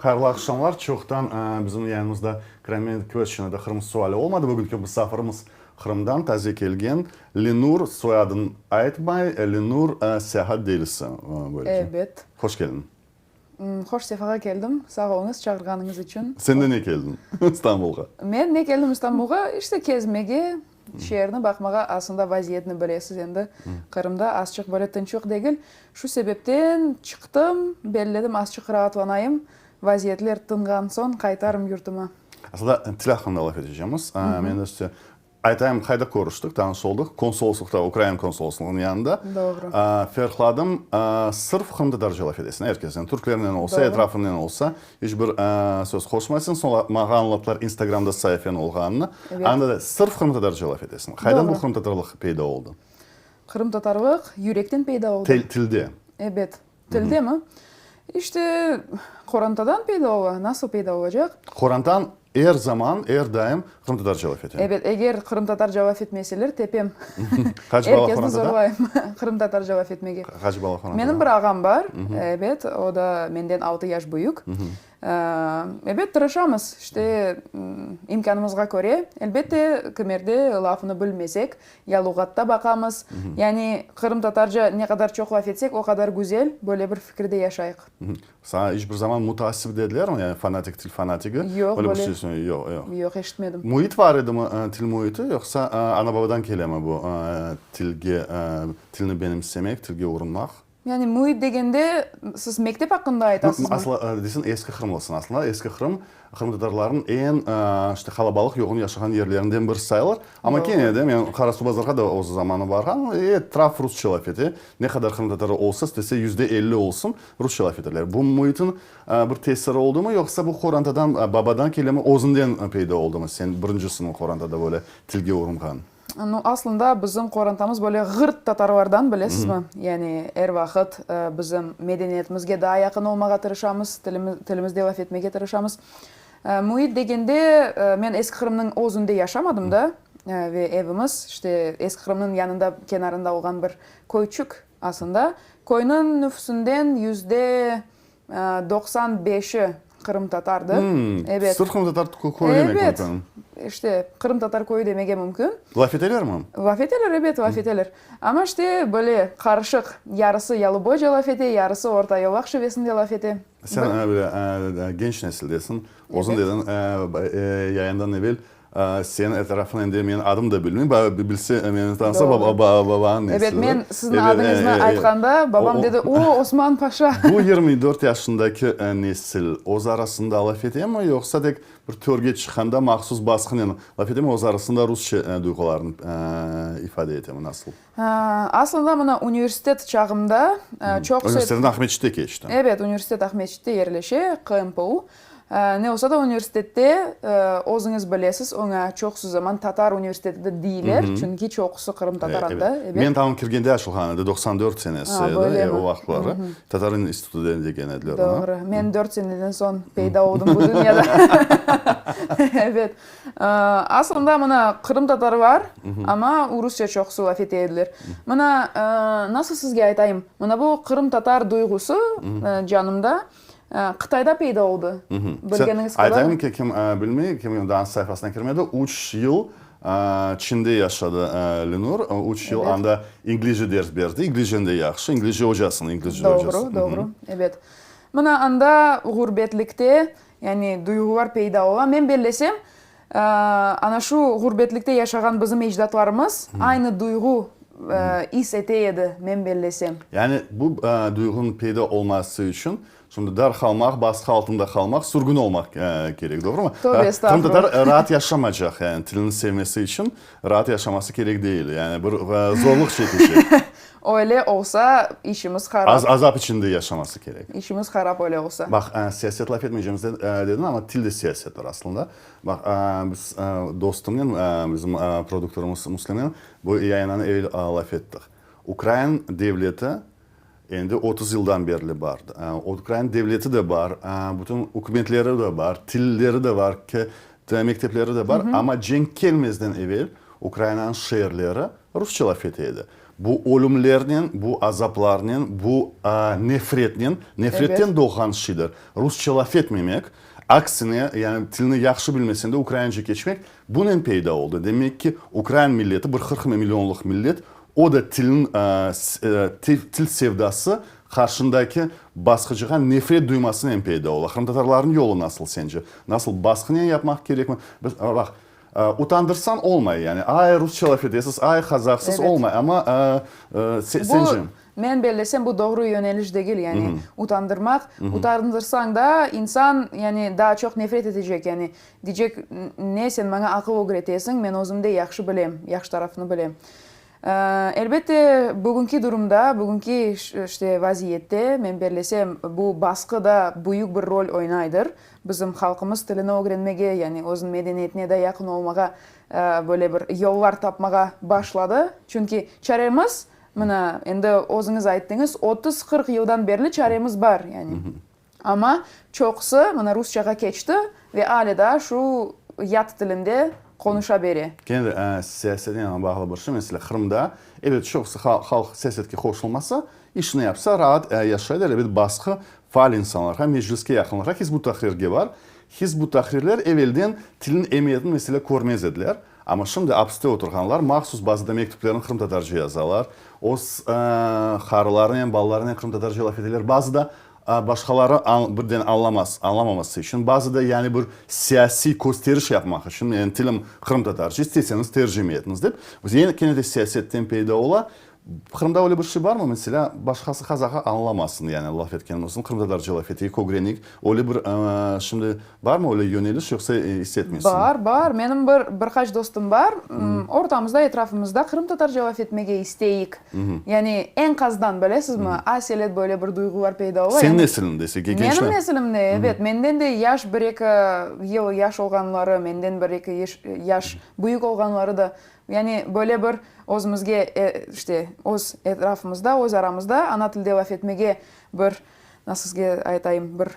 Hayırlı aqşamlar. Çoqtan bizim yayınımızda Crimean Question ya da Qırım suali olmadı. Bugünki musafirimiz Qırımdan taze kelgen Lenur, soyadını aytmay, Lenur seyahat delisi. Böylece. Ebet. Hoş keldiñ. Hoş sefağa keldim. Sağ oluñız çağırğanıñız içün. Sen de ne keldiñ İstanbulğa? Men ne keldim İstanbulğa? İşte kezmege, şeerni baqmağa. Aslında vaziyetni bilesiz endi, Qırımda azçıq böyle tınçlıq degil. Şu sebepten çıqtım, belledim azçıq raatlanayım, vaziyetler tınğan soñ qaytarım yurtuma. Aslında til aqqında laf etecemiz. Men de Aytayım, qayda körüştik, tanış oldıq? Konsoloslıqta, Ukraina konsoloslığınıñ yanında. Doğru. Ferqladım, sırf qırımtatarca laf etesin, er kesnen, türklernen olsa, Doğru. etrafınen olsa, iç bir söz qoşmaysıñ. Soñra maña añlattılar Instagramda saifeñ olğanını. Evet. Anda da sırf qırımtatarca laf etesin. Qaydan bu Doğru. qırımtatarlıq peyda oldı? Qırımtatarlıq yürekten peyda oldı. Til, tilde. Ebet. Tildemi? İşte, qorantadan peyda ola. Nasıl peyda olacaq? Qorantan er zaman, er daim qırımtatarca laf ete. Ebet, eger qırımtatarca laf etmeseler, tepem. Qaç bala Er kesni qorantada? zorlayım qırımtatarca laf etmege. Qaç bala qorantada? Menim bir ağam bar, ebet, o da menden altı yaş büyük. Ebet, tırışamız, işte, imkânımızğa köre. Elbette, kimerde lafını bilmesek, ya luğatta baqamız. Yani, qırımtatarca ne qadar çoq laf etsek, o qadar güzel, böyle bir fikirde yaşayıq. Saña iç bir zaman mutaassip dedilermi, yani fanatik, til fanatigi? Yoq, Öyle bir böyle. şey söyle, yoq, yoq. Yoq, eşitmedim. Müit bar edimi, til müiti, yoqsa ana-babadan kelemi bu tilge, tilni benimsemek, tilge urunmaq? Yani müit degende, siz mektep aqqında aytasızmı? Aslı, deseñ, eski Qırımlısıñ. Aslında eski Qırım, qırımtatarlarnıñ eñ, işte, qalabalıq, yoğun yaşağan yerlerinden birisi sayılır. Amma kene de, men Qarasuvbazarğa da öz zamanı barğanım, etraf rusça laf ete. Ne qadar qırımtatarı olsa, istese 50% olsun, rusça laf eterler. Bu müitniñ bir tesiri oldumı, yoqsa bu qorantadan, babadan kelemi, özünden peyda oldumı, sen birincisiniñ qorantada böyle tilge urunğan? Nu, aslında bizim qorantamız böyle ğırt tatarlardan, bilesizmi? Yani er vaqıt bizim medeniyetimizge daa yaqın olmağa tırışamız, tilimizde laf etmege tırışamız. Müit degende, men Eski Qırımnıñ özünde yaşamadım da, ve evimiz, işte, Eski Qırımnıñ yanında, kenarında olğan bir köyçük aslında. Köyniñ nüfusinden 95%-i qırımtatardır. Ebet. Sırf qırımtatar köyü demek Ebet. mümkün. İşte, qırımtatar köyü demege mümkün. Laf etelermi? Laf eteler, ebet, laf eteler. Amma işte, böyle qarışıq, yarısı yalıboyca laf ete, yarısı orta yolaq şivesinde laf ete. Sen böyle genç nesildesiñ. Özüñ dediñ, yayından evel, Seniñ etrafıñ endi menim adım da bilmey, bilse, meni tanısa, babanıñ nesili. Ebet, men siziñ adıñıznı aytqanda, babam dedi, O, Osman paşa! Bu 24 yaşındaki nesil öz arasında laf etemi, yoqsa tek bir törge çıqqanda mahsus basqınen laf etemi, öz arasında rusça duyğularını ifade etemi, nasıl? Aslında, mına, universitet çağımda çoqusı. Universitetiñ Aqmescitte keçti. Ebet, universitet Aqmescitte yerleşe, QMPU. Ne olsa da, universitette, özüñiz bilesiz, oña çoqusı zaman tatar universiteti de deyler, çünki çoqusı qırımtatar anda, ebet. Men tam kirgende açılğan edi, 94 senesi edi, o vaqıtları. Tatar institutı degen ediler onı. Doğru. Men dört seneden soñ peyda oldım bu dünyada. Ebet. Aslında, mına, qırımtatarlar, amma rusça çoqusı laf ete ediler. Mına, nasıl sizge aytayım, mına bu qırımtatar duyğusı canımda Qıtayda peyda oldı, bilgeniñiz qadar. Aytayım ki, kim bilmey, kim daa sayfasına kirmedi, üç yıl Çinde yaşadı Lenur, üç yıl anda inglizce ders berdi, inglizcen de yahşı, inglizce ocasıñ, inglizce ocası. Doğru, doğru, ebet. Mına anda ğurbetlikte, yani duyğular peyda ola. Men bellesem, ana şu ğurbetlikte yaşağan bizim ecdatlarımız aynı duyğu is ete edi, men bellesem. Yani bu duyğunıñ peyda olması içün şimdi dar qalmaq, basqı altında qalmaq, sürgün olmaq kerek, doğrumı? Tövbe estağfurullah. Qırımtatar raat yaşamaycaq, yani tilini sevmesi içün raat yaşaması kerek değil, yani bir zorluq çekecek. Öyle olsa, işimiz harap. Azap içinde yaşaması kerek. İşimiz harap öyle olsa. Baq, siyaset laf etmeycemiz dedin, amma til de siyasettir aslında. Baq, biz dostumnen, bizim produktorımız Müslimnen bu yayından evel laf ettik. Ukrain devleti endi 30 yıldan berli bar. Ukrain devleti de bar, bütün ükümetleri de bar, tilleri de bar, mektepleri de bar, amma cenk kelmezden evel Ukrainanıñ şeerleri rusça laf ete edi. Bu ölümlernen, bu azaplarnen, bu nefretnen, nefretten doğğan şeydir. Rusça laf etmemek, aksine, yani tilni yahşı bilmesen de ukraince keçmek, bunen peyda oldı. Demek ki, ukrain milleti, bir 40 millionlıq millet, o da tilniñ, til sevdası qarşındaki basqıcığa nefret duymasınen peyda ola. Qırımtatarlarnıñ yolu nasıl sence? Nasıl basqınen yapmaq kerekmi? Biz, baq, Utandırsañ olmay yani, ay rusça laf etesiz, ay qazaqsız olmay, amma sence? Bu, men bellesem, bu doğru yöneliş degil, yani utandırmaq. Utandırsañ da, insan yani daa çoq nefret etecek, yani deycek, ne sen maña aqıl ögretesiñ, men özüm de yahşı bilem, yahşı tarafını bilem. Elbette, bugünki durumda, bugünki işte vaziyette, men bellesem, bu basqı da büyük bir rol oynaydır. Bizim halqımız tilini ögrenmege, yani özüniñ medeniyetine de yaqın olmağa böyle bir yollar tapmağa başladı. Çünki çaremiz, mına, endi özüñiz ayttıñız, 30-40 yıldan berli çaremiz bar, yani. Amma çoqusı, mına, rusçağa keçti ve ale daa şu yat tilinde qonuşa bere. Kene de siyasetnen bağlı bir şey, meselâ, Qırımda, ebet, çoqusı halq siyasetke qoşulmasa, işini yapsa, raat yaşaylar, ebet, basqı faal insanlarğa, mecliske yaqınlarğa, Hizb ut-Tahrirge bar. Hizb ut-Tahrirler evelden tilniñ emiyetini, meselâ, körmez ediler. Amma şimdi apiste oturğanlar mahsus bazıda mektüplerini qırımtatarca yazalar, öz qarılarınen, balalarınen qırımtatarca laf eteler, bazıda başqaları birden añlamaz, añlamaması içün, bazıda yani bir siyasiy kösteriş yapmaq içün, menim tilim qırımtatarca, isteseñiz tercime etiñiz dep, kene de siyasetten peyda ola. Qırımda öyle bir şey barmı? Meselâ, başqası qazağı añlamasın, yani laf etkenimizni, qırımtatarca laf eteyik, ögreneyik. Öyle bir, şimdi barmı öyle yöneliş, yoqsa is etmeysiñmi? Bar, bar. Menim bir, bir qaç dostum bar. Ortamızda, etrafımızda qırımtatarca laf etmege isteyik. Yani eñqasdan, bilesizmi, aselet böyle bir duyğular peyda ola. Seniñ nesiliñde, gençler? Menim nesilimde, ebet. Menden de yaş bir-eki yıl yaş olğanları, menden bir-eki yaş büyük olğanları da Yani, böyle bir özümizge, işte, öz etrafımızda, öz aramızda ana tilde laf etmege bir, nasıl sizge aytayım, bir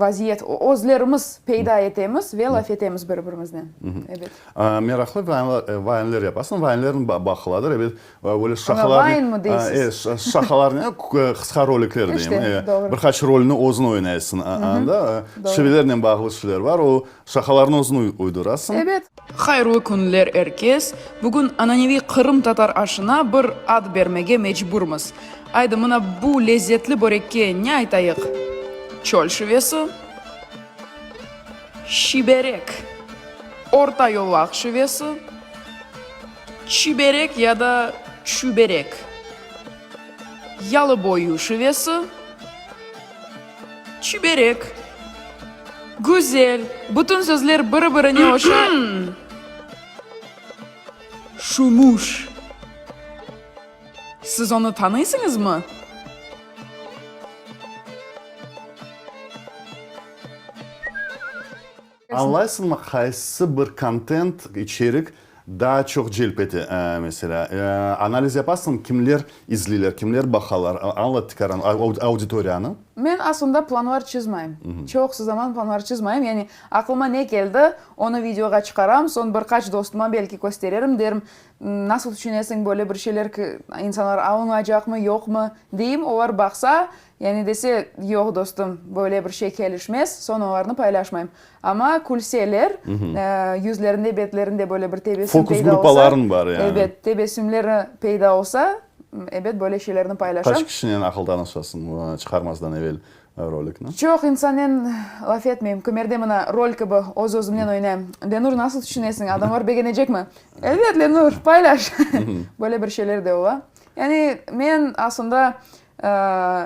vaziyet özlerimiz peyda etemiz ve laf etemiz bir-birimiznen. Ebet. Meraqlı vaynler yapasıñ. Vaynlerniñ baqıladır, ebet, böyle şaqalar. Vayn mı deysiz? Şaqalar, qısqa rolikler deyim. Bir qaç rolni özüñ oynaysıñ anda. Şivelernen bağlı şeyler bar. O şaqalarnı özüñ uydurasıñ. Ebet. Hayırlı künler er kes! Bugün ananeviy qırımtatar aşına bir ad bermege mecburmız. Aydı, mına bu lezzetli börekke ne aytayıq? Çöl şivesi? Şiberek? Orta yolaq şivesi? Çiberek ya da çüberek? Yalıboyu şivesi? Çiberek. Güzel. Bütün sözler biri-birine oşay. Şumuş. Siz onı tanıysıñızmı? Añlaysıñmı, qaysı bir kontent, içerik daa çoq celp ete, meselâ, analiz yapasıñmı, kimler izleyler, kimler baqalar, añlat tikaran auditoriyanı. Men aslında planlar çizmeyim. Çoqusı zaman planlar çizmeyim. Yani aqlıma ne keldi, onı videoğa çıqaram, soñ bir qaç dostuma belki köstererim, derim, nasıl tüşünesiñ, böyle bir şeyler insanlar añlaycaqmı, yoqmı, deyim, olar baqsa, Yani dese, yoq, dostum, böyle bir şey kelişmez, soñ olarnı paylaşmayım. Amma külseler, yüzlerinde, betlerinde böyle bir tebessüm Fokus peyda olsa, gruppalarıñ bar yani. ebet, tebessümleri peyda olsa, ebet, böyle şeylerni paylaşam. Qaç kişinen aqıl tanışasıñ çıqarmazdan evel rolikni? Çoq insannen laf etmeyim. Kimerde mına rol kibi öz-özümnen oynayım. Lenur, nasıl tüşünesiñ, adamlar begenecekmi? Elbet, Lenur, paylaş! Böyle bir şeyler de ola. Yani men aslında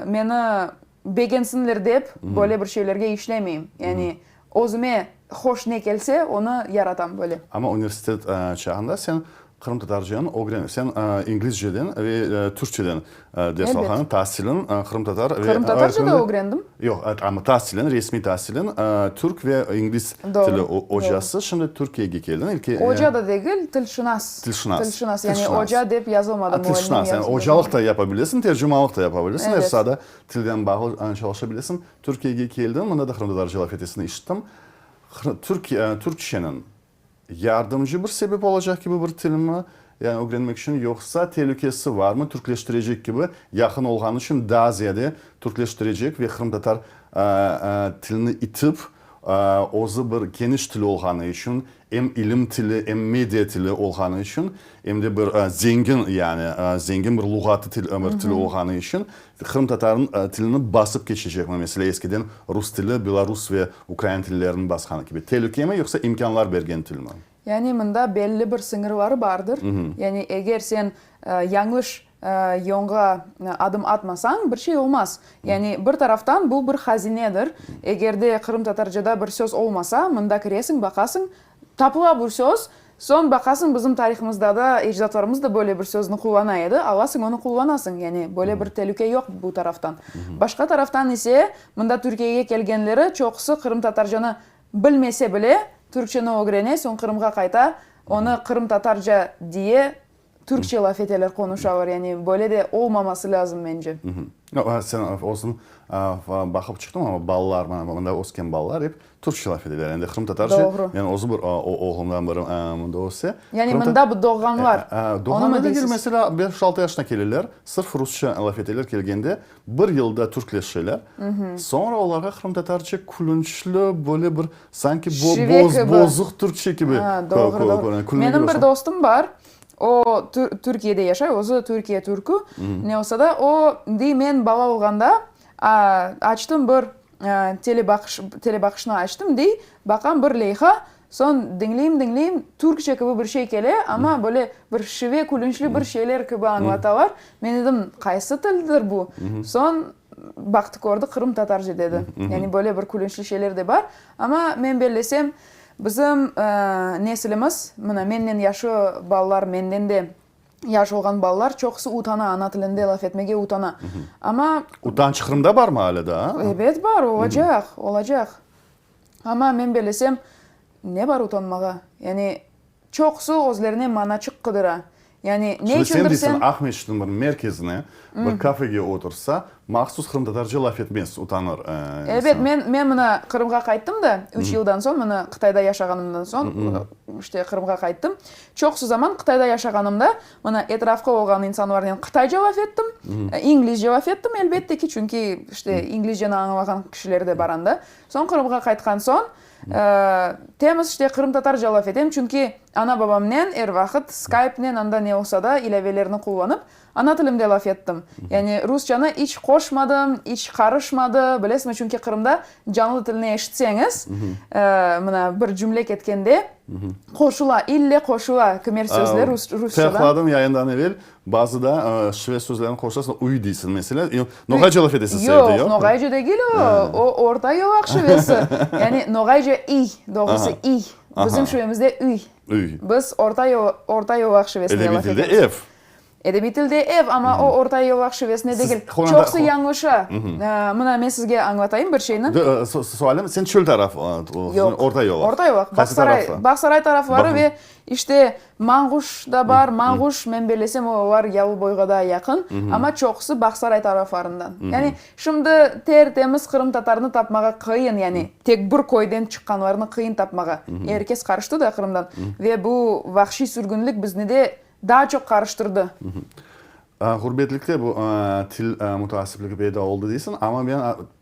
Meni begensinler dep, böyle bir şeylerge işlemeyim. Yani özüme hoş ne kelse, onı yaratam böyle. Amma universitet çağında sen qırımtatarcanı ögren, sen inglizceden ve türkçeden ders alğanıñ, tasiliñ qırımtatar ve. Qırımtatarca da ögrendim. Yoq, amma tasiliñ, resmiy tasiliñ türk ve ingliz tili ocası. Şimdi Türkiyege keldiñ, ilki. Oca da degil, tilşınas. Tilşınas. Tilşınas, yani oca dep yazılmadı. Tilşınas, yani ocalıq da yapa bilesiñ, tercimanlıq da yapa bilesiñ, er saada tilden bağlı çalışa bilesiñ. Türkiyege keldim, mında da qırımtatarca laf etesini işittim. Türkçeniñ yardımcı bir sebep olacaq kibi bir tilmi? Yani ögrenmek içün yoqsa telükesi barmı, türkleştirecek kibi, yaqın olğanı içün daa ziyade türkleştirecek ve qırımtatar tilini itip, özü bir keniş til olğanı içün, em ilim tili, em media tili olğanı içün, em de bir zengin, yani zengin bir luğatı til, bir til olğanı içün qırımtatarnıñ tilini basıp keçecekmi, meselâ, eskiden rus tili belarus ve ukrain tillerini basqanı kibi. Telükemi yoqsa imkânlar bergen tilmi? Yani mında belli bir sıñırları bardır. Yani eger sen yañlış yonğa adım atmasañ, bir şey olmaz. Yani bir taraftan bu bir hazinedir. Eger de qırımtatarcada bir söz olmasa, mında kiresiñ, baqasıñ, tapıla bu söz, soñ baqasıñ bizim tarihımızda da ecdatlarımız da böyle bir sözni qullana edi, alasıñ onı qullanasıñ. Yani böyle bir telüke yoq bu taraftan. Başqa taraftan ise, mında Türkiyege kelgenleri çoqusı qırımtatarcanı Bilmese bile, türkçeni ögrene, soñ Qırımğa qayta, onı qırımtatarca diye türkçe laf eteler, qonuşalar. Yani böyle de olmaması lâzım, mence. Sen özüñ baqıp çıqtıñ, amma balalar, mana mında ösken balalar ep türkçe laf eteler. Endi qırımtatarca, men özüm bir oğlumdan biri mında össe. Yani mında bu doğğanlar, onı mı deysiz? Mesela, beş-altı yaşına keleler, sırf rusça laf eteler kelgende, Bir yılda türkleşeler, soñra olarğa qırımtatarca külünçli, böyle bir sanki bozuq türkçe kibi körüne. Menim bir dostum bar, o Türkiyede yaşay, özü Türkiye türkü, ne olsa da, o dey, men bala olğanda açtım bir telebaqışnı açtım, dey, baqam bir leyha, Soñ diñleyim, diñleyim, türkçe kibi bir şey kele, amma böyle bir şive, külünçli bir şeyler kibi añlatalar. Men dedim, qaysı tildir bu? Soñ baqtı, kördi, qırımtatarca dedi. Yani böyle bir külünçli şeyler de bar. Amma men bellesem, bizim nesilimiz, mına mennen yaşı balalar, menden de yaş olğan balalar çoqusı utana, ana tilinde laf etmege utana. Amma. Utanç Qırımda barmı alâ daa? Ebet bar, olacaq, olacaq. Amma men bellesem, ne bar utanmağa? Yani, çoqusı özlerine manaçıq qıdıra. Yani, ne Şimdi sen içündir sen. deysiñ, Aqmescitniñ bir merkezine, bir kafege otursa, mahsus qırımtatarca laf etmez, utanır insan. Ebet, men, men mına Qırımğa qayttım da, üç yıldan soñ, mına Qıtayda yaşağanımdan soñ, işte, Qırımğa qayttım. Çoqusı zaman Qıtayda yaşağanımda, mına, etrafqa olğan insanlarnen qıtayca laf ettim, inglizce laf ettim, elbette ki, çünki, işte, inglizceni añlağan kişiler de bar anda. Soñ Qırımğa qaytqan soñ, temiz işte qırımtatarca laf etem, çünki ana-babamnen er vaqıt skaypnen anda ne olsa da ilâvelerni qullanıp, ana tilimde laf ettim. Yani rusçanı iç qoşmadım, iç qarışmadı, bilesizmi, çünki Qırımda canlı tilni eşitseñiz, mına bir cümle ketkende qoşula, ille qoşula kimer sözler rusçadan. Tekrarladım yayından evel, Bazıda şive sözlerini qoşasıñ, uy deysiñ, meselâ. Noğayca laf etesiz evde, yoqmı? Yoq, noğayca degil o, o orta yolaq şivesi. Yani noğayca iy, doğrusı iy. Bizim şivemizde üy. Üy. Biz orta orta yolaq şivesinde laf etemiz. Edebiy tilde ev. Edebiy tilde ev, amma o orta yolaq şivesinde degil. Çoqusı yañlışa. Mına, men sizge añlatayım bir şeyni. Sualim, sen çöl taraf, orta yolaq. Orta yolaq, Bağsaray, Bağsaray tarafları ve işte Manğuş da bar, Manğuş, men bellesem, olar Yalıboyğa daa yaqın, amma çoqusı Bağsaray taraflarından. Yani, şimdi ter-temiz qırımtatarnı tapmağa qıyın, yani, tek bir köyden çıqqanlarnı qıyın tapmağa. Er kes qarıştı da Qırımdan. Ve bu vahşiy sürgünlik bizni de daa çoq qarıştırdı. Ğurbetlikte bu til mutaasipligi peyda oldı deysiñ, amma men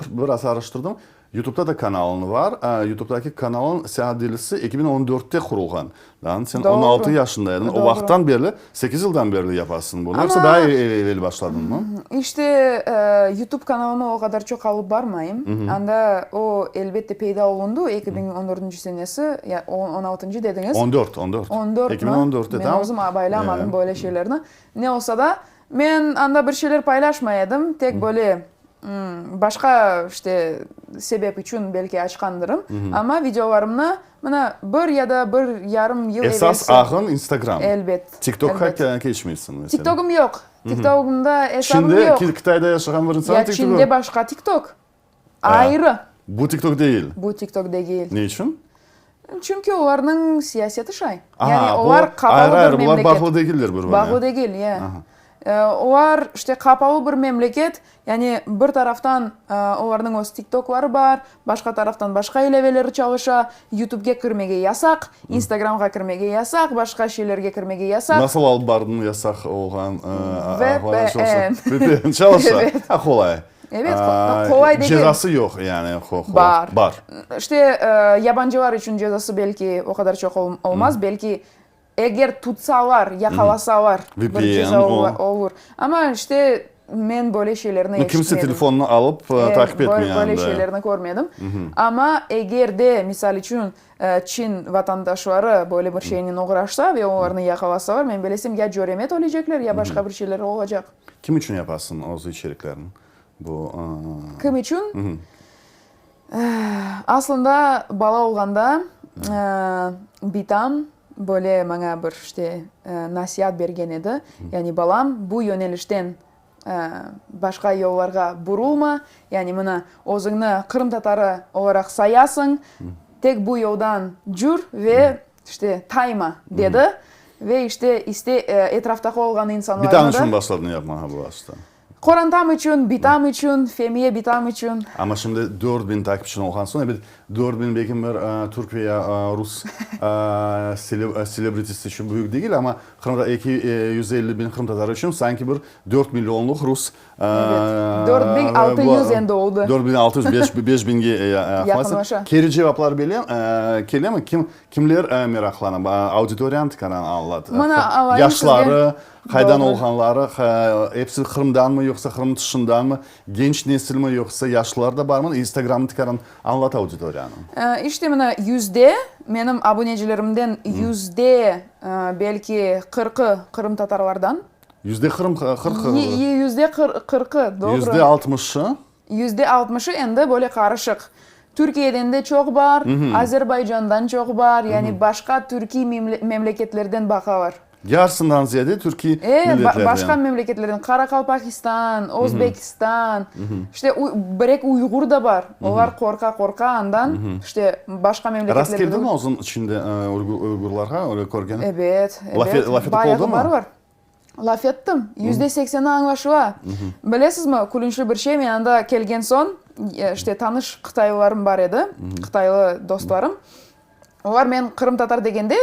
biraz araştırdım, Youtubeta da kanalıñ bar. Youtubedaki kanalıñ Seyaat delisi 2014-te qurulğan. Yani sen 16 yaşında ediñ. O vaqıttan berli, sekiz yıldan berli yapasıñ bunı. Yoqsa daa evel başladıñmı? İşte, Youtube kanalımı o qadar çoq alıp barmayım. Anda o, elbette, peyda olundı 2014-nci senesi, ya on altıncı dediñiz. On dört, on dört. On dörtmi? 2014-te tam. Men özüm abaylamadım böyle şeylerni. Ne olsa da, men anda bir şeyler paylaşmay edim, tek böyle başqa, işte, sebep içün belki açqandırım. Amma videolarımnı mına bir ya da bir yarım yıl evelsi. Esas ağıñ Instagram. Elbet. TikTokqa keçmeysiñ, mesela. TikTokım yoq. TikTokımda esabım yoq. Çinde, Qıtayda yaşağan bir insan Ya Çinde başqa TikTok. Ayrı. Bu TikTok değil. Bu TikTok degil. Ne içün? Çünki olarnıñ siyaseti şay. Yani olar qapalı bir memleket. Ayrı-ayrı, bular bağlı degiller bir-birine. Bağlı degil, ya. Olar, işte, qapalı bir memleket, yani bir taraftan olarnıñ öz TikTokları bar, başqa taraftan başqa ilâveleri çalışa, YouTubege kirmege yasaq, Instagramğa kirmege yasaq, başqa şeylerge kirmege yasaq. Nasıl alıp bardıñ yasaq olğan VPN. VPN çalışa? Ha, qolay. Ebet, qolay degil. Cezası yoq, yani. Bar. Bar. İşte, yabancılar içün cezası belki o qadar çoq olmaz, belki Eger tutsalar, yaqalasalar, bir ceza olur. Amma işte men böyle şeylerni eşitmedim. Kimse telefonnı alıp taqip etmey anda. Böyle şeylerni körmedim. Amma eger de, misal içün, Çin vatandaşları böyle bir şeynen oğraşsa ve olarnı yaqalasalar, men bilesem, ya cöreme töleycekler, ya başqa bir şeyler olacaq. Kim içün yapasıñ öz içeriklerini? Bu. Kim içün? Aslında, bala olğanda bitam böyle maña bir işte nasiat bergen edi, yani balam, bu yönelişten başqa yollarğa burulma, yani mına özüñni qırımtatarı olaraq sayasıñ, tek bu yoldan cür ve işte tayma, dedi. Ve işte iste etraftaki olğan insanlarnı da. Bitañ içün başladıñ yapmağa bu vaqıtta? Qorantam içün, bitam içün, Femiye bitam içün. Amma şimdi 4000 takipçiñ olğan soñ, ebet, 4000 belki bir türk ve ya rus selebritisi içün büyük degil, amma Qırımda 250 biñ qırımtatarı içün sanki bir dört millionlıq rus. Ebet, 4600 endi oldı. 4600, beş biñge yaqınlaşa. Keri cevaplar kelemi? Kim, kimler meraqlana? Auditoriyanı tikaran añlat. Mına, alayım sizge. Yaşları. Qaydan olğanları, episi Qırımdanmı yoqsa Qırımnıñ tışındanmı, genç nesilmi yoqsa yaşlılar da barmı, Instagramnı tikaran añlat auditoriyanı. İşte mına yüzde, menim abunecilerimden yüzde belki qırqı qırımtatarlardan. Yüzde qırım qırqı? Yüzde qırqı, doğru. Yüzde altmışı? Yüzde altmışı endi böyle qarışıq. Türkiyeden de çoq bar, Azerbaycandan çoq bar, yani başqa türkiy memleketlerden baqalar. Yarısından ziyade türkiy milletlerden. Başqa memleketlerden, Qaraqalpaqistan, Özbekistan, işte bir-eki uyğur da bar. Olar qorqa-qorqa andan, işte başqa memleketlerden. Rast keldiñmi özüñ içinde uyğurlarğa, öyle körgen? Ebet, ebet. Bayağı barlar. Laf ettim. Yüzde sekseni añlaşıla. Bilesizmi, külünçli bir şey, men anda kelgen soñ, işte, tanış qıtaylılarım bar edi, qıtaylı dostlarım. Olar men qırımtatar degende,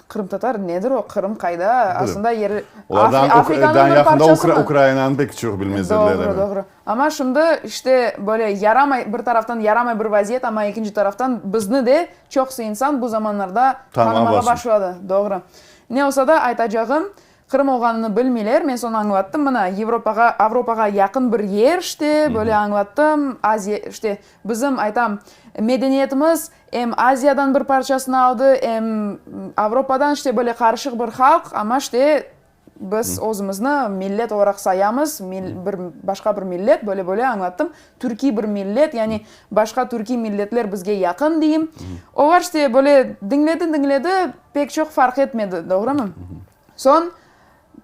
qırımtatar nedir o, Qırım qayda, aslında yeri, Afrikanıñ bir parçasımı? Ukrainanı pek çoq bilmez ediler. Doğru, doğru. Amma şimdi, işte, böyle yaramay, bir taraftan yaramay bir vaziyet, amma ekinci taraftan bizni de çoqusı insan bu zamanlarda tanımağa başladı. Doğru. Ne olsa da, aytacağım, Qırım olğanını bilmeyler, men soñu añlattım, mına, Yevropağa, Avropağa yaqın bir yer, işte, böyle añlattım, Aziya, işte, bizim, aytam, medeniyetimiz em Aziyadan bir parçasını aldı, em Avropadan, işte, böyle qarışıq bir halq, amma, işte, biz özümizni millet olaraq sayamız, bir başqa bir millet, böyle-böyle añlattım, türkiy bir millet, yani başqa türkiy milletler bizge yaqın, deyim. Olar, işte, böyle diñledi-diñledi, pek çoq farq etmedi, doğrumı? Soñ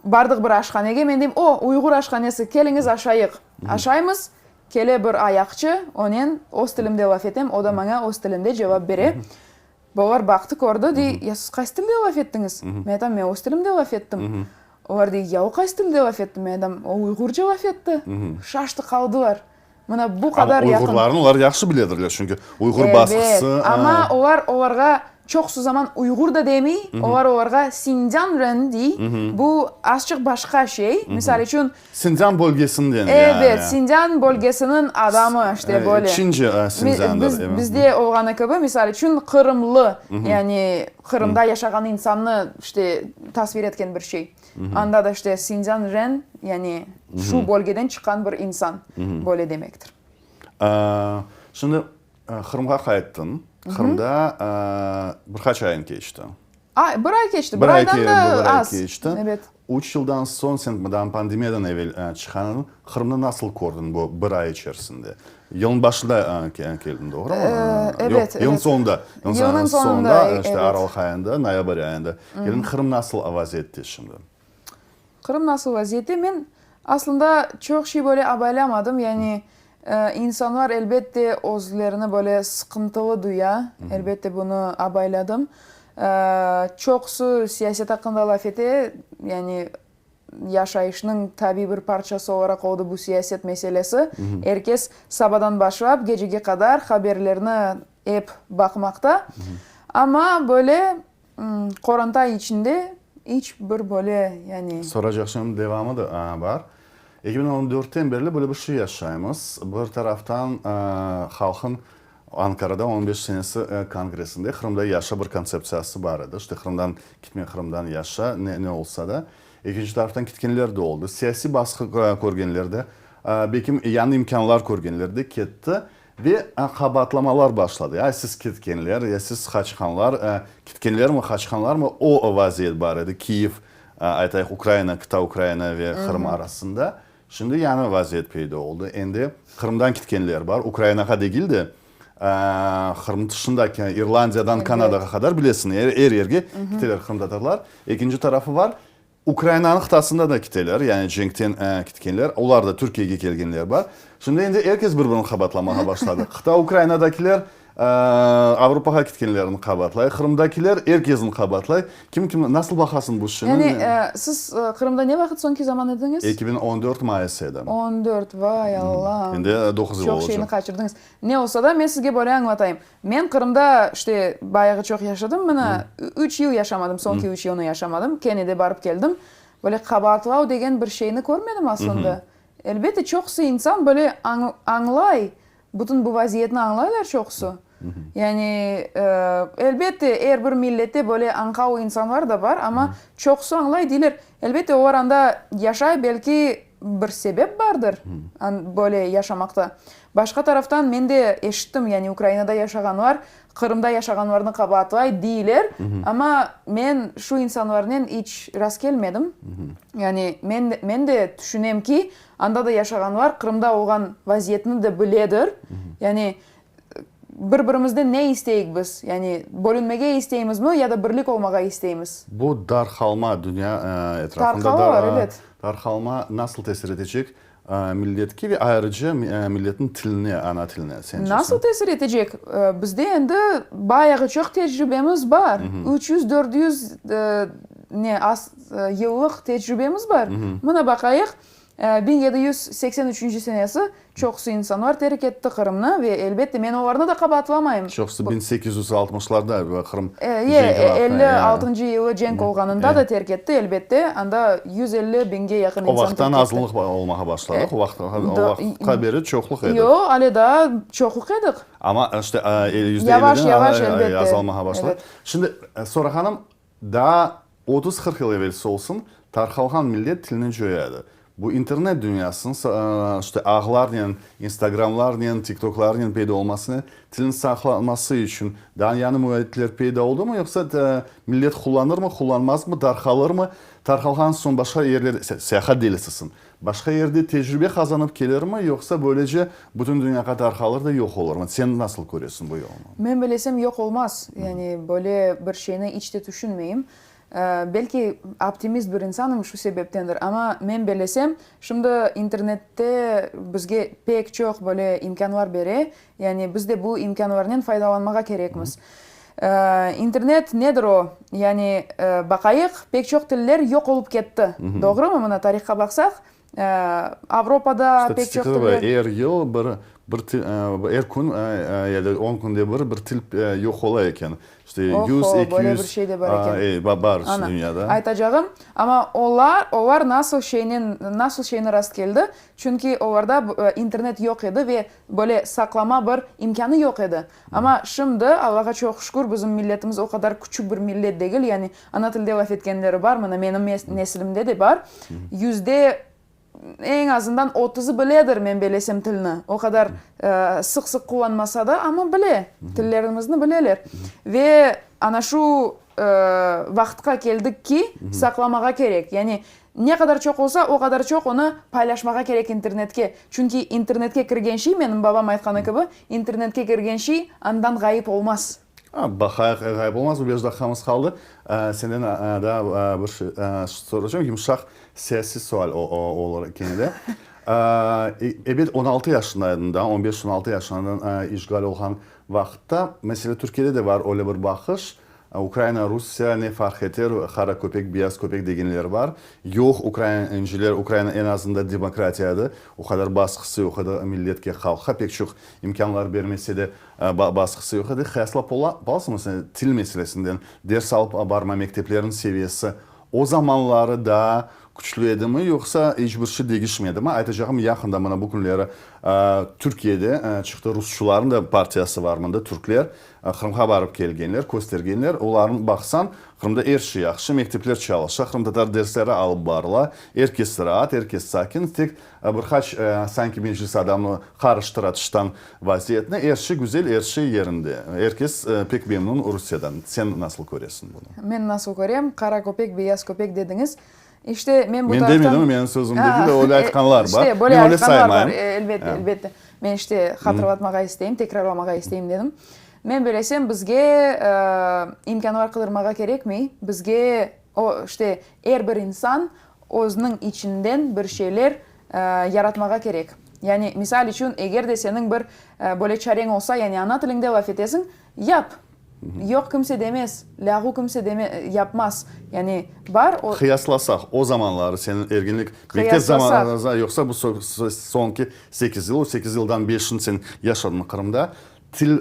bardıq bir aşhanege, men deyim, o, uyğur aşhanesi, keliñiz aşayıq. Aşaymız, kele bir ayaqçı, onen öz tilimde laf etem, o da maña öz tilinde cevap bere. Olar baqtı, kördi, dey, ya siz qaysı tilde laf ettiñiz? Men aytam, men öz tilimde laf ettim. Olar dey, ya o qaysı tilde laf etti? Men aytam, o uyğurca laf etti. Şaştı qaldılar. Mına bu qadar yaqın. Amma uyğurlarnı olar yahşı biledirler, çünki uyğur basqısı. Ebet, amma olar olarğa çoqusı zaman uyğur da demey, olar olarğa Sincan ren dey. Bu azçıq başqa şey. Misal içün. Sincan bölgesinden yani. Ebet, Sincan bölgesiniñ adamı, işte böyle. Çince Sincandır. Bizde olğanı kibi, misal içün, qırımlı, yani Qırımda yaşağan insannı işte tasvir etken bir şey. Anda da işte Sincan ren, yani şu bölgeden çıqqan bir insan, böyle demektir. Şimdi Qırımğa qayttıñ. Qırımda bir qaç ayıñ keçti? Bir ay keçti, bir aydan da az. Keçti. Ebet. Üç yıldan soñ sen mından pandemiyadan evel çıqqan ediñ. Qırımnı nasıl kördiñ bu bir ay içerisinde? Yılnıñ başında keldiñ, doğrumı? Ebet, Yoq, yılnıñ soñunda. Yılnıñ soñunda, işte aralıq ayında, noyabr ayında keldiñ. Qırım nasıl vaziyette şimdi? Qırım nasıl vaziyette? Men aslında çoq şey böyle abaylamadım. Yani insanlar, elbette, özlerini böyle sıqıntılı duya, elbette, bunı abayladım. Çoqusı siyaset aqqında laf ete, yani. Yaşayışnıñ tabiy bir parçası olaraq oldı bu siyaset meselesi. Er kes sabadan başlap gecege qadar haberlerni ep baqmaqta. Amma böyle qoranta içinde iç bir böyle, yani. Soracaq şeyim devamı da bar. 2014-ten berli böyle bir şey yaşaymız. Bir taraftan halqın Ankarada on beş senesi kongressinde Qırımda yaşa bir kontseptsiyası bar edi. İşte Qırımdan kitme, Qırımdan yaşa, ne ne olsa da. Ekinci taraftan kitkenler de oldı. Siyasiy basqı körgenler de, belkim yañı imkânlar körgenler de ketti ve qabaatlamalar başladı. Ya siz ketkenler, ya siz qaçqanlar, kitkenlermi, qaçqanlarmı, o vaziyet bar edi Kiyev, aytayıq, Ukraina, qıta Ukraina ve Qırım arasında. Şimdi yañı vaziyet peyda oldı. Endi Qırımdan ketkenler bar, Ukrainağa degil de, Qırım tışındaki İrlandiyadan Kanadağa qadar, bilesiñ, er yerge kiteler qırımtatarlar. Ekinci tarafı bar, Ukrainanıñ qıtasında da kiteler, yani cenkten ketkenler, olar da Türkiyege kelgenler bar. Şimdi endi er kes bir-birini qabaatlamağa başladı. Qıta Ukrainadakiler Avropağa ketkenlerini qabaatlay, Qırımdakiler er kesni qabaatlay. Kim kimni, nasıl baqasıñ bu işine? Yani, siz Qırımda ne vaqıt soñki zaman ediñiz? 2014 mayıs edi. On dört, vay Allam! Endi doquz yıl olacaq. Çoq şeyni qaçırdıñız. Ne olsa da, men sizge böyle añlatayım. Men Qırımda, işte, bayağı çoq yaşadım, mına, üç yıl yaşamadım, soñki üç yılnı yaşamadım, kene de barıp keldim. Böyle qabaatlav degen bir şeyni körmedim aslında. Elbette, çoqusı insan böyle añlay, Bütün bu vaziyetni añlaylar çoqusı. Yani, elbette, er bir millette böyle añqau insanlar da bar, amma çoqusı añlay, deyler, elbette, olar anda yaşay, belki bir sebep bardır böyle yaşamaqta. Başqa taraftan, men de eşittim, yani Ukrainada yaşağanlar Qırımda yaşağanlarnı qabaatlay, deyler, amma men şu insanlarnen iç rastkelmedim. Yani, men, men de tüşünem ki, Anda da yaşağanlar Qırımda olğan vaziyetni de biledir. Yani, bir-birimizden ne isteyik biz? Yani, bölünmege isteyimizmi ya da birlik olmağa isteymiz? Bu darqalma, dünya etrafında Tarqalalar, ebet. Darqalma nasıl tesir etecek milletke ve ayrıca milletniñ tiline, ana tiline, sence? Nasıl tesir etecek? Bizde endi bayağı çoq tecribemiz bar. 300, 400 ne, az yıllıq tecribemiz bar. Mına baqayıq, 1783 senesi çoqusı insanlar terk etti Qırımnı ve, elbette, men olarnı da qabaatlamayım. Çoqusı 1860-larda Qırım cenki vaqtında. 56 yılı cenk olğanında da terk etti, elbette, anda 150 biñge yaqın insan terk etti. O vaqıttan azlıq olmağa başladıq, o vaqıtqa beri çoqluq edik. Yoq, ale daa çoqluq edik. Amma işte %50-den azalmağa başladı. Şimdi, Sora hanım, Daa otuz-qırq yıl evelsi olsun, tarqalğan millet tilini coya edi. Bu internet dünyasınıñ, işte, ağlarnen, instagramlarnen, tiktoklarnen peyda olmasınen tilniñ saqlanması içün daa yañı müellifler peyda oldumı, yoqsa millet qullanırmı, qullanmazmı, tarqalırmı, tarqalğan soñ başqa yerlerde, sen seyahat delisisiñ, başqa yerde tecrübe qazanıp kelirmi, yoqsa böylece bütün dünyağa tarqalır da yoq olurmı? Sen nasıl köresiñ bu yolnı? Men bilesem, yoq olmaz. Yani böyle bir şeyni iç te tüşünmeyim. Belki optimist bir insanım, şu sebeptendir. Amma men belesem, şimdi internette bizge pek çoq böyle imkânlar bere. Yani biz de bu imkânlarnen faydalanmağa kerekmiz. İnternet nedir o? Yani baqayıq, pek çoq tiller yoq olıp ketti. Doğrumı? Mına tarihqa baqsaq, Avropada pek çoq tiller. Er yıl bir, bir til, er kün ya da on künde bir, bir til yoq ola eken. İşte yüz, eki yüz. Böyle bir şey de bar eken. Bar dünyada. Aytacağım, amma olar, olar nasıl şeynen, nasıl şeyni rast keldi? Çünki olarda internet yoq edi ve böyle saqlama bir imkânı yoq edi. Amma şimdi, Allağa çoq şükür, bizim milletimiz o qadar küçük bir millet degil, yani ana tilde laf etkenleri bar, mına menim nesilimde de bar, yüzde eñ azından otuzı biledir, men belesem, tilni. O qadar sıq-sıq qullanmasa da, amma bile, tillerimizni bileler. Ve ana şu vaqıtqa keldik ki, saqlamağa kerek. Yani Ne qadar çoq olsa, o qadar çoq onı paylaşmağa kerek internetke. Çünki internetke kirgen şey, menim babam aytqanı kibi, internetke kirgen şey andan ğayıp olmaz. Baqayıq, ğayıp olmaz. Bu beş daqiqamız qaldı. Senden daa bir şey soracağım, yumşaq siyasiy sual olur kene de. Ebet, on altı yaşındaydın daa, on beş, on altı yaşındaydın işğal olğan vaqıtta. Mesele, Türkiyede de bar öyle bir baqış. Ukraina, Rusiye ne farq eter, qara köpek, beyaz köpek degenler bar. Yoq, ukrainciler, Ukraina eñ azında demokratiyadır, o qadar basqısı yoq edi milletke, halqqa pek çoq imkânlar bermese de, basqısı yoq edi. Qıyaslap olasıñmı sen til meselesinden, ders alıp barma mekteplerniñ seviyesi o zamanları daa küçlü edimi, yoqsa iç bir şey degişmedimi? Aytacağım, yaqında mına bu künleri Türkiyede çıqtı, rusçularnıñ da partiyası var mında, türkler Qırımğa barıp kelgenler, köstergenler. Olarnı baqsañ, Qırımda er şey yahşı, mektepler çalışa, qırımtatar dersleri alıp barıla, er kes raat, er kes sakin, tek bir qaç sanki meclis adamı qarıştıra tıştan vaziyetni, er şey güzel, er şey yerinde. Er kes pek memnun Rusiyeden. Sen nasıl köresiñ bunı? Men nasıl körem? Qara köpek, beyaz köpek dediñiz. İşte, men bu Men taraftan. demedim, menim sözüm degil de, öyle aytqanlar bar. İşte, böyle Men öyle aytqanlar bar, saymayım. elbette, elbette. Men işte hatırlatmağa isteyim, tekrarlamağa isteyim dedim. Men bilesem, bizge imkânlar qıdırmağa kerekmey. Bizge o, işte, er bir insan özüniñ içinden bir şeyler yaratmağa kerek. Yani, misal içün, eger de seniñ bir böyle çareñ olsa, yani ana tiliñde laf etesiñ, yap. Yoq kimse demez, lâğu kimse deme, yapmaz. Yani, bar o. Qıyaslasaq, o zamanları seniñ erginlik, mektep zamanlarıñızda, yoqsa bu soñki sekiz yıl, o sekiz yıldan beşini sen yaşadıñ Qırımda, til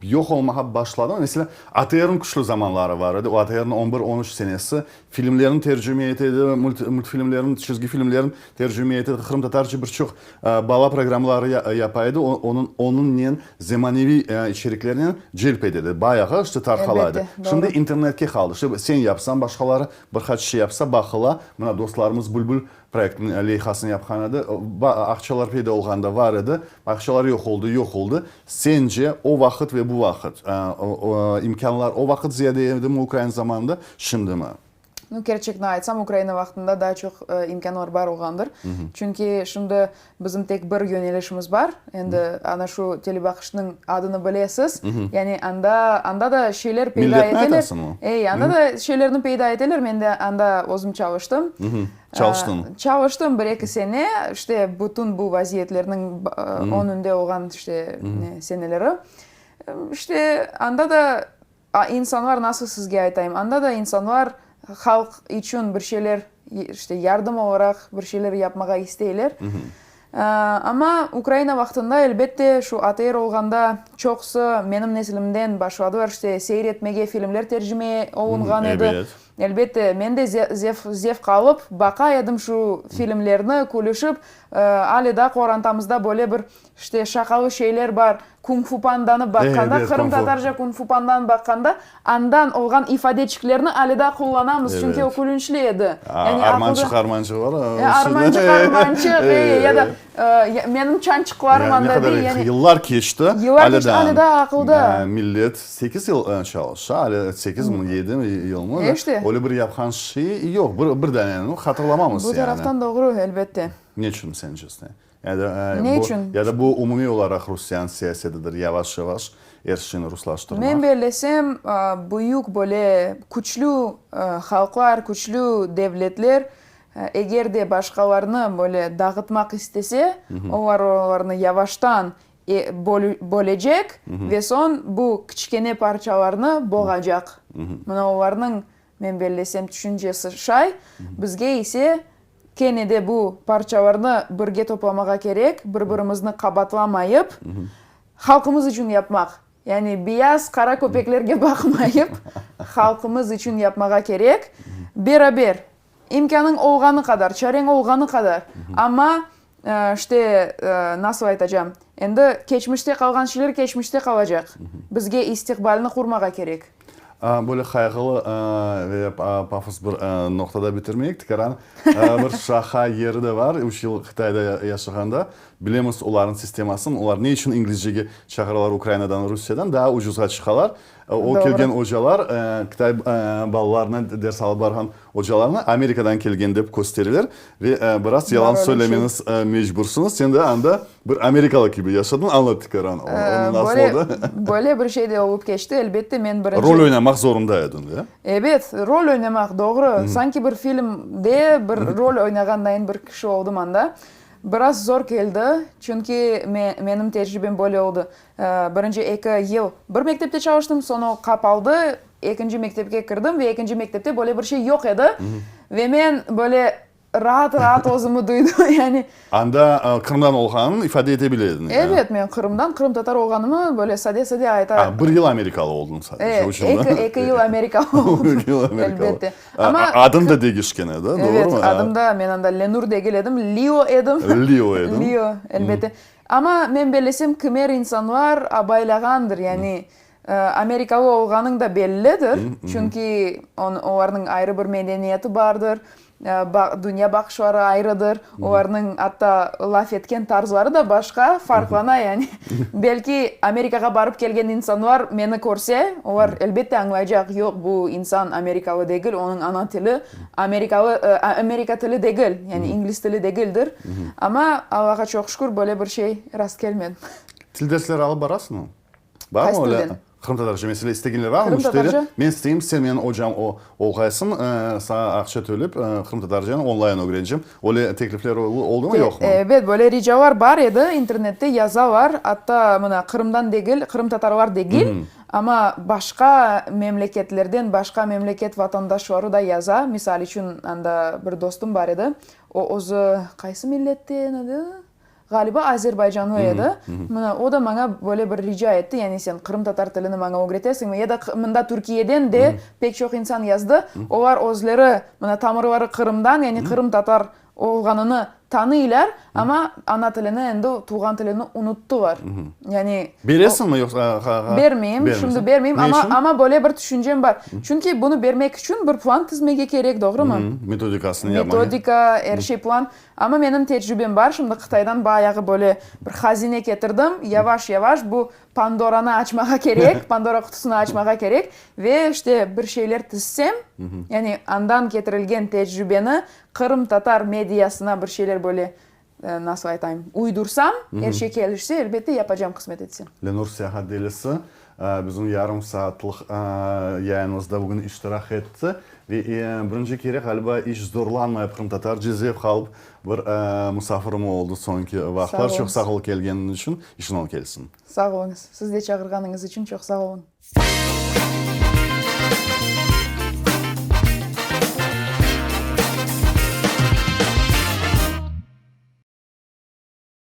yoq olmağa başladımı? Meselâ, ATRniñ küçlü zamanları bar edi, o ATRniñ on bir, on üç senesi, filmlerni tercime ete edi, multfilmlerni, çizgi filmlerni tercime ete edi, qırımtatarca bir çoq bala programmaları yapa edi, onıñ onıñnen zemaneviy içeriklernen celp ete edi, bayağı işte tarqala edi. Şimdi internetke qaldı, işte sen yapsañ, başqaları bir qaç şey yapsa, baqıla, mına dostlarımız Bülbül proyektiniñ leyhasını yapqan edi, aqçalar peyda olğanda var edi, aqçalar yoq oldı, yoq oldı. Sence, o vaqıt ve bu vaqıt imkânlar o vaqıt ziyade edimi ukrain zamanında, şimdimi? Nu, kerçekni aytsam, Ukraina vaqtında daa çoq imkânlar bar olğandır. Çünki şimdi bizim tek bir yönelişimiz bar. Endi ana şu telebaqışnıñ adını bilesiz. Yani anda, anda da şeyler peyda Milletni eteler. aytasıñmı? Ey, anda da şeylerni peyda eteler. Men de anda özüm çalıştım. Çalıştıñ? Çalıştım bir-eki sene. İşte, bütün bu vaziyetlerniñ önünde olğan, işte, seneleri. İşte, anda da A insanlar nasıl sizge aytayım, anda da insanlar halq içün bir şeyler, işte, yardım olaraq bir şeyler yapmağa isteyler. Amma Ukraina vaqtında, elbette, şu ATR olğanda çoqusı menim nesilimden başladılar, işte, seyir etmege, filmler tercime olunğan edi. Elbette, men de zevq alıp baqa edim şu filmlerni, külüşip, ale daa qorantamızda böyle bir İşte, şaqalı şeyler bar, Kung-fu Pandanı baqqanda, qırımtatarca Kung-fu Pandanı baqqanda, andan olğan ifadeçiklerni ale daa qullanamız, çünki o külünçli edi. Yani Armançıq, armançıq bar. Armançıq, armançıq, e, ya da menim çançıqlarım anda dey, yani. Yıllar keçti, Yıllar keçti, ale daa aqılda. Millet sekiz yıl çalışa, ale sekiz mi, yedi yılmı, öyle bir yapqan şey yoq, bir dane hatırlamamız yani. Bu taraftan doğru, elbette. Ne içün sence? Ya da Ne bu, içün? ya da bu umumiy olaraq Rusiyaniñ siyasetidir, yavaş-yavaş er şeyni ruslaştırmaq. Men bellesem, büyük böyle küçlü halqlar, küçlü devletler, eger de başqalarnı böyle dağıtmaq istese, olar olarnı yavaştan bölecek ve soñ bu kiçkene parçalarnı boğacaq. Mına olarnıñ, men bellesem, tüşüncesi şay. Bizge ise Kene de bu parçalarnı birge toplamağa kerek, bir-birimizni qabaatlamayıp, halqımız içün yapmaq. Yani beyaz, qara köpeklerge baqmayıp, halqımız içün yapmağa kerek. Beraber, imkânıñ olğanı qadar, çareñ olğanı qadar. Amma, işte, nasıl aytacam, endi keçmişte qalğan şeyler keçmişte qalacaq. Bizge istiqbalni qurmağa kerek. Böyle qayğılı ve pafos bir noqtada bitirmeyik. Tikaran bir şaqa yeri de bar. Üç yıl Qıtayda yaşağanda bilemiz olarnıñ sistemasını. Olar ne içün inglizcege çağıralar Ukrainadan, Rusiyadan? Daa ucuzğa çıqalar. O kelgen ocalar, Qıtay balalarına ders alıp barğan ocalarnı Amerikadan kelgen dep köstereler. Ve biraz yalan söylemeniz mecbursıñız. Sen de anda bir amerikalı kibi yaşadıñ. Añlat tikaran, onı nasıl oldı? Böyle bir şey de olıp keçti. Elbette, men birinci. Rol oynamaq zorunda ediñ, de? Ebet, rol oynamaq, doğru. Sanki bir filmde bir rol oynağandayın bir kişi oldım anda. Biraz zor keldi, çünki menim tecribem böyle oldı. Birinci eki yıl bir mektepte çalıştım, soñ o qapaldı, ekinci mektepke kirdim ve ekinci mektepte böyle bir şey yoq edi. Ve men böyle raat-raat özümi duydım, yani. Anda Qırımdan olğanıñ ifade ete bile ediñ. Evet, men Qırımdan, qırımtatar olğanımı böyle sade-sade ayta. A, bir yıl amerikalı oldıñ sadece, o içün. Eki yıl amerikalı oldım. Eki yıl amerikalı. Elbette. Amma Adıñ da degişken edi, doğrumı? Evet, adım da, men anda Lenur degil edim, Lio edim. Lio ediñ. Lio, elbette. Amma men bellesem, kimer insanlar abaylağandır, yani amerikalı olğanıñ da bellidir, çünki olarnıñ ayrı bir medeniyeti bardır, dünya baqışları ayrıdır, olarnıñ atta laf etken tarzları da başqa, farqlana yani. Belki Amerikağa barıp kelgen insanlar meni körse, olar elbette añlaycaq, yoq, bu insan amerikalı degil, onıñ ana tili amerikalı, amerika tili degil, yani ingliz tili degildir. Amma Allağa çoq şükür, böyle bir şey rastkelmedi. Til dersleri alıp barasıñmı? Barmı öyle? Qırımtatarca mesele istegenler barmı? Müşteri, men isteyim, sen menim ocam olğaysıñ, saña aqça tölep, qırımtatarcanı onlayn ögreneceğim. Öyle teklifler oldumı, yoqmı? Ebet, böyle ricalar bar edi, internette yazalar, atta mına Qırımdan degil, qırımtatarlar degil, amma başqa memleketlerden, başqa memleket vatandaşları da yaza. Misal içün, anda bir dostum bar edi, o özü qaysı milletten edi? Ğaliba, azerbaycanlı edi. Mına, o da maña böyle bir rica etti, yani sen qırımtatar tilini maña ögretesiñmi? Ya da mında Türkiyeden de pek çoq insan yazdı. Olar özleri, mına, tamırları Qırımdan, yani qırımtatar olğanını tanıylar, amma ana tilini, endi tuvğan tilini unuttılar. Yani. Beresiñmi yoqsa? Bermeyim, şimdi bermeyim, amma, amma böyle bir tüşüncem bar. Çünki bunı bermek içün bir plan tizmege kerek, doğrumı? Metodikasını yapmağa. Metodika, er şey plan. Amma menim tecrübem bar, şimdi Qıtaydan bayağı böyle bir hazine ketirdim, yavaş-yavaş bu Pandoranı açmağa kerek, Pandora qutusını açmağa kerek ve işte bir şeyler tizsem, yani andan ketirilgen tecrübeni qırımtatar mediasına bir şeyler böyle, nasıl aytayım, uydursam, er şey kelişse, elbette yapacam, qısmet etse. Lenur Seyahat Delisi bizim yarım saatlıq yayınımızda bugün iştirak etti ve birinci kere, ğaliba, iç zorlanmayıp qırımtatarca zevq alıp bir musafirim oldı soñki vaqıtlar. Çoq sağ ol kelgeniñ içün, işiñ oñ kelsin. Sağ oluñız. Siz de çağırğanıñız içün çoq sağ oluñ.